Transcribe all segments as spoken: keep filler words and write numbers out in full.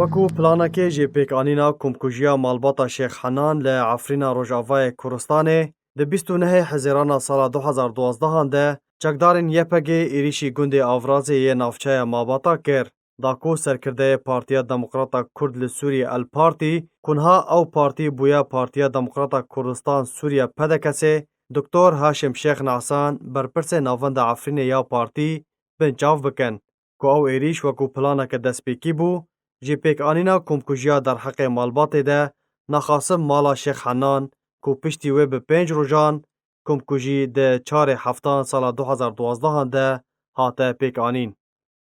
Wekû planekê jê pêkanîna komkujiya malbata Şêx Henan li Efrîna Rojavayê Kurdistanê di bîst û nehê Hezîrana sala du hezar duwazdehan de çekdarên Y P G êrîşî gundê Avrazê yê navçeya Mabata kir. Da ku serkirdeyê Partiya Demokrata Kurd li Sûriyê El Partî, ku niha ew partî bûye Partiya Demokrata Kurdistan Sûriye P D K S'ê, Doktor Haşim Şêx Nesan, berpirsê navenda Efrînê ya partî, binçav bikin. Ku ew êrîş wekû planeke destpêkî bû, jê pêkanîna komkujiya derheqê malbatê de naxasim mala Şêx Henan, ku piştî wê bi pênc rojan komkujî di çarê heftan sala du hezar duwazdehan de hate pêkanîn.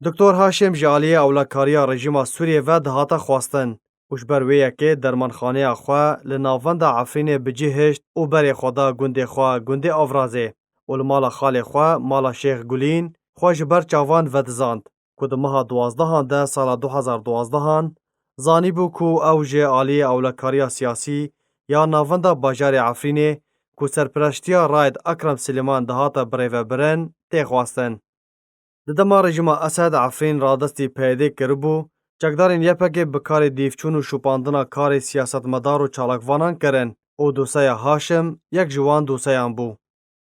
Doktor Haşim ji aliyê ewlekariya rejîma Sûriyê ve dihate xwestin û ji ber wê yekê dermanxaneya xwe li navenda Efrînê bi cih hişt û berê xwe da gundê xwe, gundê Avrazê û li mala xalê xwe, mala Şêx Gulîn, xwe ji ber çavan vedizand ku di meha duwazdehan de sala du hezar duwazdehan zanîbû ku ew ji aliyê ewlekariya siyasî ya navenda bajarê Efrînê ku serpireştiya Raid Ekrem Silêman dihate birêvebirin tê xwestin. Di dema rejîma Esed Efrîn radestî P Y D kiribû, çekdarên Y P G bi karê dîvçûn û şopandina karê siyasetmedar û çalakvanan kirin û doseya Haşim yek ji wan doseyan bû.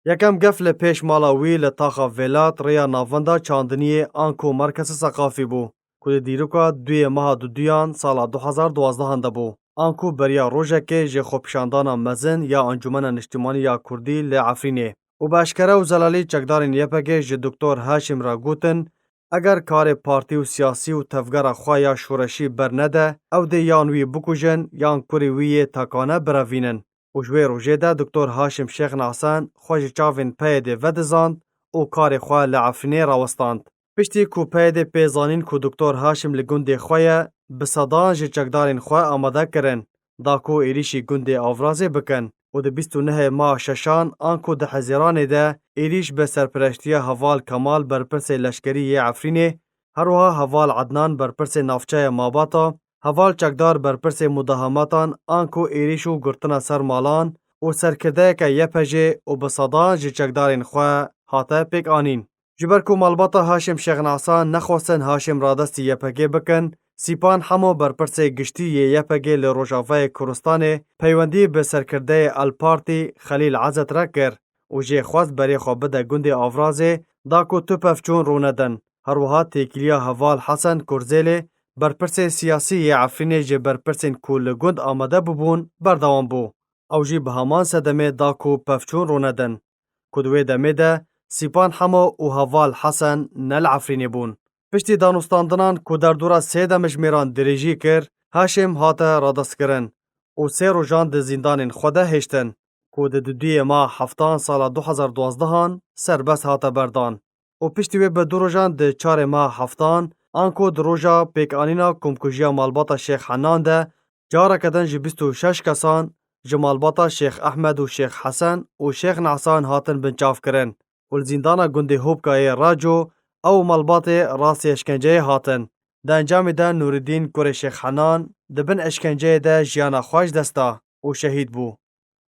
Yekem gef li pêş mala wî li taxa Vêlat rêya navenda çandiniyê anku merkeza seqafî bû, ku di dîroka duyê meha duduyan sala du hezar duwazdehan de bû, anku beriya rojekê ji xwepişandana mezin ya Encûmena Niştimanî ya Kurdî li Efrînê û bi eşkere û zelalî çekdarên Y P G ji Doktor Haşim re gotin, eger karê partî û siyasî û tevgera xwe ya şoreşî bernede, ew dê yan wî bikujin yan kurê wî yê takane birevînin. Û ji wê rojê de Doktor Haşim Şêx Nesan xwe ji çavên P Y D vedizand û karê xwe li Efrînê rawestand. Piştî ku P Y D pê zanîn ku Doktor Haşim li gundê xwe ye, bi sedan ji çekdarên xwe amade kirin, da ku êrîşî gundê Avrazê bikin û di bîst û nehê meha şeşan anku di Hezîranê de êrîş bi serpireştiya Heval Kemal berpirsê leşkerî yê Efrînê, her wiha Heval Ednan berpirsê navçeya Mabata, Heval Çekdar berpirsê mudahamatan anku êrîş û girtina ser malan û serkirdeyeke Y P G û bi sedan ji çekdarên xwe hate pêkanîn. Ji ber ku malbata Haşim Şêx Nesan nexwestin Haşim radestî Y P G bikin, Sîpan Hemo berpirsê giştî yê Y P G li Rojavayê Kurdistanê peywendî bi serkirdeyê El Partî Xelîl Ezet re kir û jê xwest berê xwe bide gundê Avrazê, da ku tu pevçûn rûnedin. Her wiha têkiliya Heval Hesen Kurzêlê, berpirsê siyasî yê Efrînê ji berpirsên ku li gund amade bûbûn berdewam bû. Ew jî bi heman sedemê da ku pevçûn rûnedin. Ku di wê demê de Sîpan Hemo û Heval Hesen ne li Efrînê bûn. Piştî danûstandinan ku derdora sê demjimêran dirêjî kir, Haşim hate radestkirin û sê rojan di zîndanên xwe de hêştin, ku di duduyê meha heftan sala du hezar duwazdehan serbest hate berdan û piştî wê bi du rojan di çarê meha heftan, anku di roja pêkanîna komkujiya malbata Şêx Henan de, careke din ji bîst û şeş kesan, ji malbata Şêx Ehmed û Şêx Hesen û Şêx Nesan hatin binçavkirin û li zîndana gundê Hopkayê Raco ew û malbatê rastî eşkenceyê hatin. Di encamê de Nûreddîn kurê Şêx Henan di bin eşkenceyê de jiyana xwe ji dest da û şehîd bû.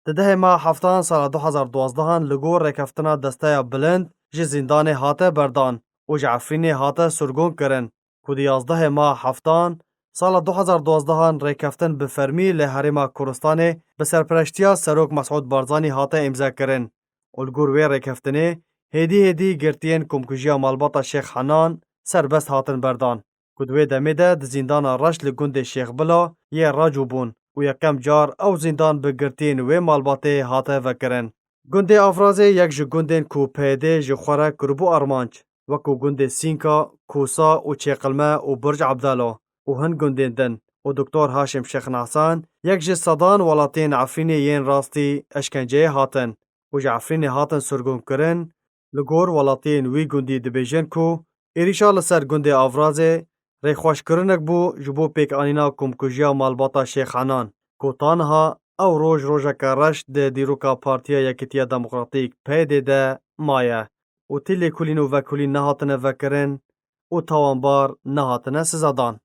Di dehê meha heftan sala du hezar duwazdehan li gor rêkeftina Desteya Bilind ji zîndanê hate berdan û ji Efrînê hate sirgûn kirin, ku di yazdehê meha heftan sala du hezar duwazdehan rêkeftin bi fermî li Herêma Kurdistanê bi serpereştiya Serok Mesûd Barzanî hate îmzekirin û li gor wê rêkeftinê hêdî hêdî girtiyên komkujiya malbata Şêx Henan serbest hatin berdan, ku di wê demê de di zîndana reş li gundê Şêx Bila yê Raco bûn û yekem car ew zîndan bi girtiyên wê malbatê hate vekirin. Gundê Avrazê yek ji gundên ku P Y D ji xwe re kiribû armanc, wekû gundê Sînka, Kosa û Çêqilme û Burc Ebdalo û hin gundên din û Doktor Haşim Şêx Nesan yek ji sedan welatiyên Efrînê yên rastî eşkenceyê hatin û ji Efrînê hatin sirgûnkirin, li gor welatiyên wî gundî dibêjin ku êrîşa li ser gundê Avrazê rêxweşkirinek bû ji bo pêkanîna komkujiya malbata Şêx Henan, ku ta niha ew roj rojeke reş di dîroka Partiya Yekîtiya Demokratîk, P Y D, de maye û ti lêkolîn û vekolîn nehatine vekirin û tawanbar nehatine sizadan.